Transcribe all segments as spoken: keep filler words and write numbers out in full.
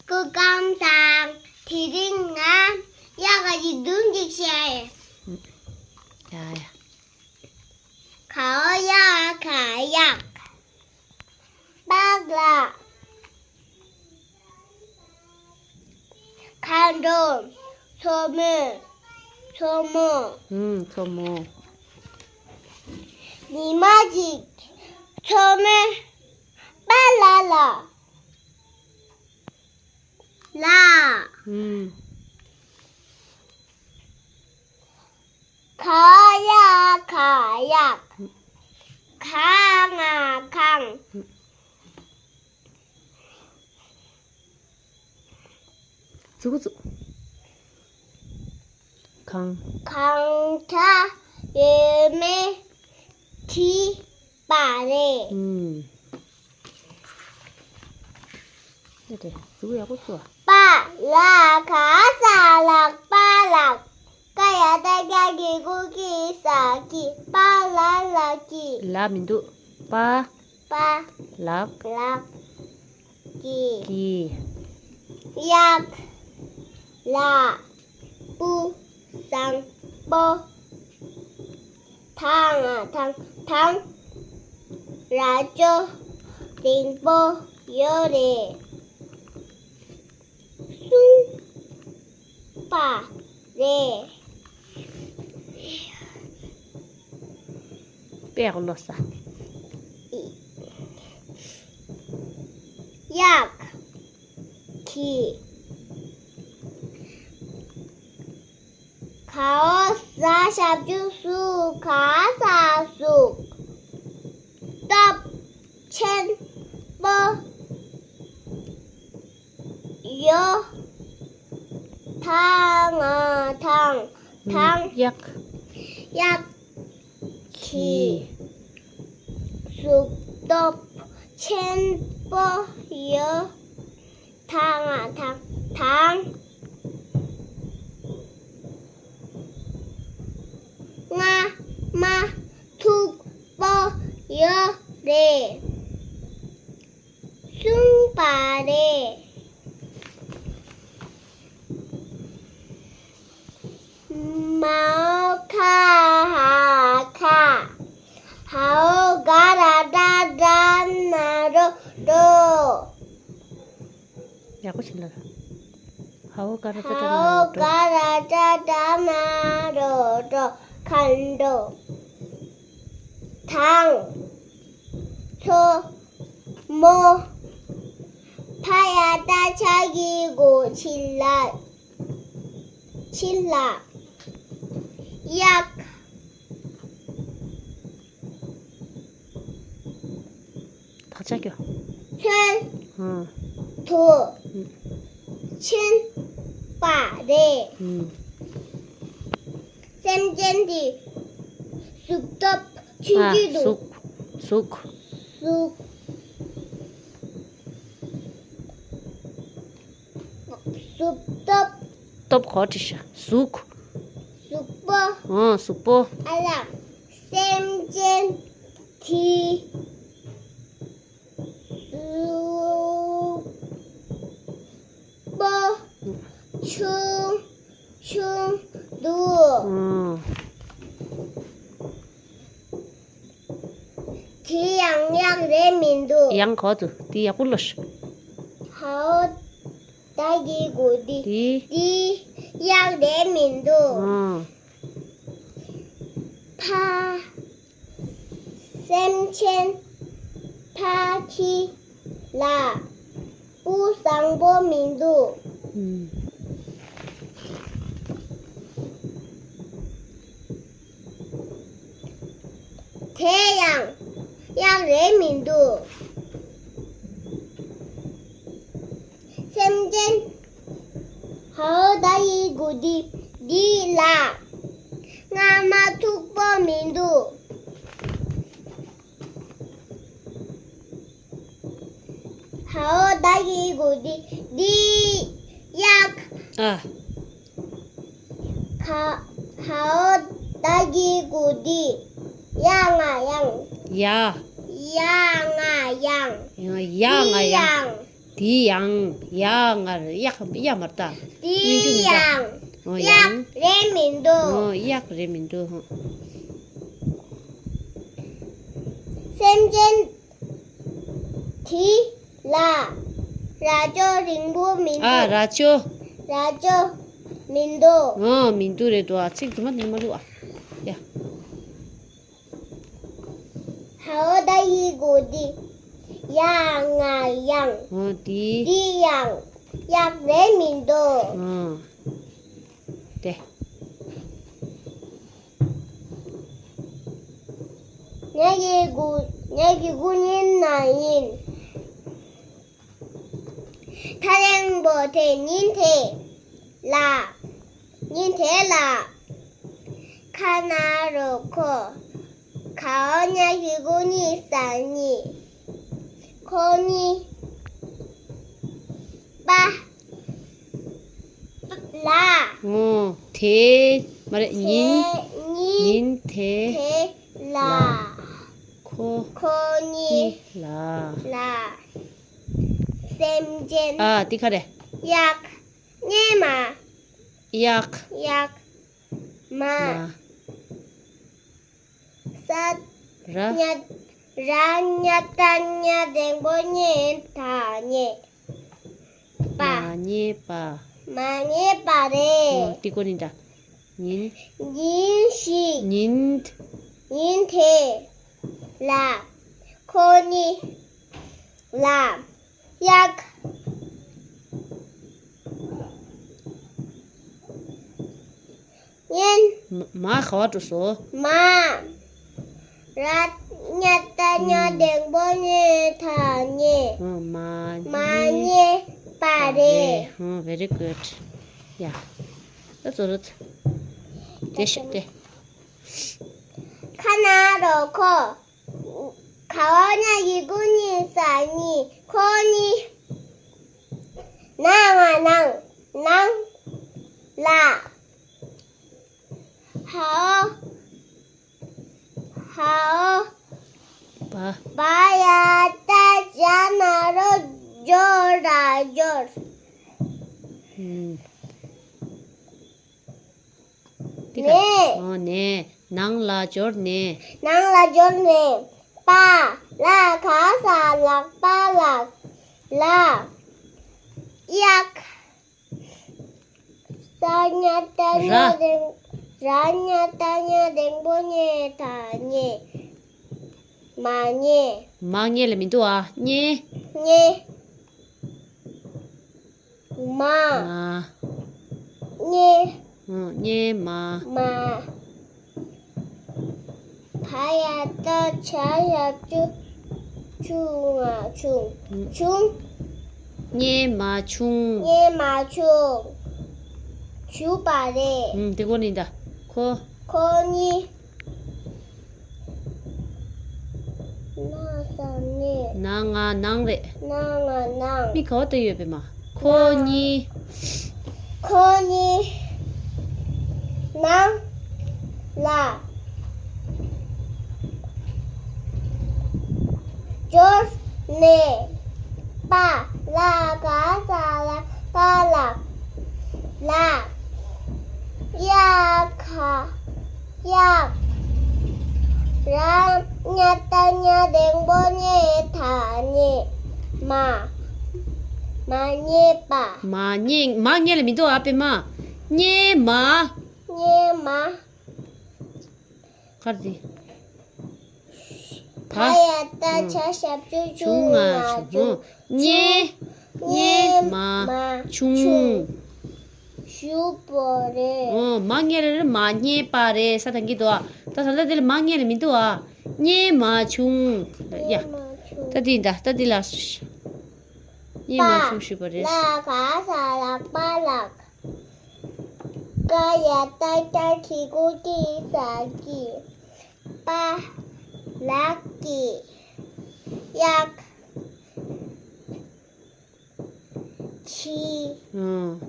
སྐུ་ཁམས་བཟང་། དེ་རིང་ང་གཡག་གི་སྡུག་ཅིག་བཤད། ཡ་ཡ། ག་འོག་གཡག་ག་གཡག་པགས་ལ། མཁའ་འགྲོ། མཚོ་མོ། མཚོ་མོ། ཨུམ། མཚོ་མོ། ཉི་མ་གཅིག་མཚོ་མོ་པཱ་ལགས་ལ། ལ། ཨུམ། ག་འོག་གཡག་ག་གཡག་ག་འོག་གངས། ཙུག་ཙུག་གངས། གངས་ཁྲ་ཡོད་མེད་དྲིས་པ་རེད། ཨུམ། དེ་དེ་ཙུག་ཡག་པོ་ཙུག་པཱ་ལགས་ག་ས་ལགས་པཱ་ལགས། ཀ་ཡ་བཏགས་ཀྱ་གི་གུ་གི་ས་ཀྱི་པཱ་ལགས་ལགས་ཀྱི། ལ་མི་འདུག་པཱ། པཱ་ལགས། ལགས། ཀྱི། ཀྱི། གཡག་ལ་སྤུ་བཟང་པོ། ཐང་ང་ཐང་། ཐང་རྭ་ཅོ་རིང་པོ་ཡོད་རེད། གསུངས་པ་རེད། དཔེ་ཡག་པོ་ཀློག་ས། གཡག་གི། ག་འོག་ཟ་ཞབས་ཀྱུ་ཟུ་ག་ས་གཟུགས། སྟོབས་ཆེན་པོ་ཡོད། ཐང་ང་ཐང་། ཐང་། གཡག་གཡག་གི། གཟུགས་སྟོབས་ཆེན་པོ་ཡོད། ཐང་ང་ཐང་། ཐང་། ང་མ་མཐུག་པོ་ཡོད་རེད། གསུངས་པ་རེད། མ་འོག་གྷ་འ་གྷ། འ་འོག་ག་ར་ཏ་ཏྲ་ན་རོ་རོ། ཡག་པོ་ཞིག་ལབ། འ་འོག་ག་ར་ཏ་ཏྲ་ན་རོ་རོ། འ་འོག་ག་ར་ཏ་ཏྲ་ན་རོ་རོ། མཁའ་འགྲོ། དང་། མཚོ་མོ། ཕ་ཡ་བཏགས་ཕྱ་གི་གུ་ཕྱི་ལ། ཕྱི་ལ། གཡག་དག་ཆ་སྐྱོ། མཚོན་ཨ་དུ་ཕྱིན་པ་རེད། ཨུམ། སེམས་ཅན་དེ་གཟུགས་སྟོབས་ཆུང་ཆུང་འདུག་གཟུགས། གཟུགས། གཟུགས། གཟུགས་སྟོབས། སྟོབས་གོ་དྲི་ཤ། གཟུགས། གཟུགས་པོ། ཨང་། གཟུགས་པོ། ཨ་ལ། སེམས་ཅན་དེ། གཟུགས་པོ། ཆུང་ཆུང་འདུག་ཨང་། དེ་ཡང་གཡག་རེད་མི་འདུག་ཡང་གོ་དུ་དེ་ཡག་པོ་ལོ་ཤ། འ་འོག་ད་གི་གུ་དི། དེ། དེ་གཡག་རེད་མི་འདུག་ཨང་། ཕ། སེམས་ཅན་ཕ་ཁྱི་ལ་སྤུ་བཟང་པོ་མི་འདུག་ཨུམ། དེ་ཡང་གཡག་རེད་མི་འདུག་སེམས་ཅན། འ་འོག་ད་གི་གུ་དི། དི་ལ། རྔ་མ་མཐུག་པོ་མི་འདུག་འ་འོག་ད་གི་གུ་དི། དི། གཡག་ཨ། ག་འ་འོག་ད་གི་གུ་དི། ཡ་ང་གཡང་། ཡ། ཡ་ང་གཡང་། ཡ་ང་གཡང་། དེའི་ཡང་། ཡ་ང་། གཡག་གཡག་མ་རེད་ད། དེའི་ཡང་། ཨོ་ཡང་། གཡག་རེད་མི་འདུག་ཨོ་གཡག་རེད་མི་འདུག་ཧོ། སེམས་ཅན་དེ་ལ་རྭ་ཅོ་རིང་པོ་མི་འདུག་ཨ་རྭ་ཅོ། རྭ་ཅོ་མི་འདུག་ཨོ་མི་འདུག་རེད་འདུག་ཨ། ཚིག་དུ་མ་དེ་མ་འདུག་ཨ། ཡ། ཧའོ་ད་ཡི་གུ་དེ། ཡ་ང་ཡང་། ཨོ་དེ། དེ་ཡང་། གཡག་རེད་མི་འདུག་ཨོ། དེ། ངའི་གུ། ངའི་གུ་ཉིན་ན་ཡིན། ཐ་རེང་པོ་དེ་ཉིན་དེ་ལ། ཉིན་དེ་ལ། ཁ་ན་རོ་ཁོ། གའོ་ཉ་གི་གུ་ཉི་ས་ཉི། ཁོ་གཉིས། པ། ལ། ངོ་། དེ། མ་རེད། ཉིན། དེ་ཉིན། ཉིན་དེ། དེ་ལ། ཁོ། ཁོ་གཉིས། ལ། ལ། སེམས་ཅན། ཨ། དེ་ག་རེད། གཡག་སྙེ་མ། གཡག་གཡག་མ། མ། ས། ར། ཉ། ར་ཉ་ཏ་ཉ་འགྲེང་བུ་སྙེ་ད་སྙེ། པ། མ་རྙེད་པ། མ་རྙེད་པ་རེད། ཨོ། དེ་གོ་ནི་འདྲ། ཉིན། ཉིན་ཞིག་ཉིན། ཉིན་དེ་ལ། ཁོ་གཉིས་ལ། གཡག་སྙེ། མ། མ་ག་བ་འགྲོ་སོང་། མ། ར་ཉ་ཏ་ཉ་ཨུམ། འགྲེང་བུ་སྙེ་ད་སྙེ། ཨོ། མ། མ་རྙེད། རྙེད་པ་རེད། ཨོ། very good. ཡ། ད་ཚོ་རུ། དེ་ཤོད་དེ། ཁ་ན་རོ་ཁོ། གའོ་ཉ་གི་གུ་ཉི་ས་ཉི། ཁོ་གཉིས། ན་ང་ནང་། ནང་ལ། ཧའོ། ཧའོ། བ། བ་ཡ་ཏ་ཇ་ན་རོ་ཇོ་ར་ཇོར། ཨུམ། དེ་ག་ནས། ཨོ་ནས། ནང་ལ་འབྱོར་ནས། ནང་ལ་འབྱོར་ནས། པ། ལ་ག་ས་ལག་པ་ལག་ལ། གཡག་ས་ཉ་ཏ་ཉ། ར། འགྲེང་། ར་ཉ་ཏ་ཉ་འགྲེང་བུ་སྙེ་ད་སྙེ། མ་རྙེད། མ་རྙེད་ལ་མི་འདུག་ཨ། རྙེད། རྙེད། མ། མ། རྙེད། ཨོ། རྙེད་མ། མ། བ་ཡ་ཏ་བྱ་ཞབས་ཀྱུ་ཆུ་ང་ཆུང་། ཨུམ། ཆུང་། རྙེད་མ་བྱུང་། རྙེད་མ་བྱུང་། བྱུང་བ་རེད། ཨུམ། དེ་གོ་ནི་འདྲ། ཁོ། ཁོ་གཉིས། ན་ས་ནས། ན་ང་ནང་རེད། ན་ང་ནང་། མི་ག་བ་ལྟ་ཡོད་པས་མ། ཁོ་གཉིས། ཁོ་གཉིས། ནང་ལ། འབྱོར་ནས། པ། ལ་ག་ས་ལ་པ་ལ། ལ། གཡག་ག་གཡག་ར་ཉ་ཏ་ཉ་འགྲེང་བུ་སྙེ་ད་སྙེ། མ། མ་རྙེད་པ། མ་རྙེད། མ་རྙེད་ལ་མི་འདུག་ཨ། པད་མ། རྙེད་མ། རྙེད་མ། ག་རེ་དེ། བ། བ་ཡ་ཏ་བྱ་ཞབས་ཀྱུ་ཆུ་ང་ཆུང་། རྙེད། རྙེད་མ་བྱུང་། བྱུང་བ་རེད། ཨོ། མ་རྙེད་ལ་མ་རྙེད་པ་རེད་ས་དང་གི་དོ། ད་ད་ལྟ་དེ་ལ་མ་རྙེད་ལ་མི་འདུག་ཨ། རྙེད་མ་བྱུང་། ཡ། རྙེད་མ་བྱུང་། ད་དེ་འདྲ་ད་དེ་ལ། རྙེད་མ་བྱུང་ཞུས་པ་རེད། ལ་ག་ས་ལག་པ་ལག་ཀ་ཡ་ཏ་ཀྱ་གི་གུ་ཀྱི་ས་ཀྱི། པ། ལག་གི། གཡག་གི། ཨང་།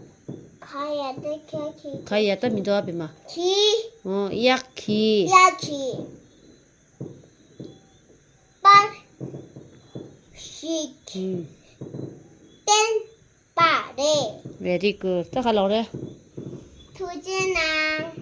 ག་ཡ་ཏ་གྱ་གི། ག་ཡ་ཏ་མི་འདུག་ཨ། པད་མ། གི། ཨང་། གཡག་གི། གཡག་གི། པར་ཞིག་ཨུམ། རེད། Very good. ད་ག་ལོག་རེད། ཐུགས་རྗེ་གནང་།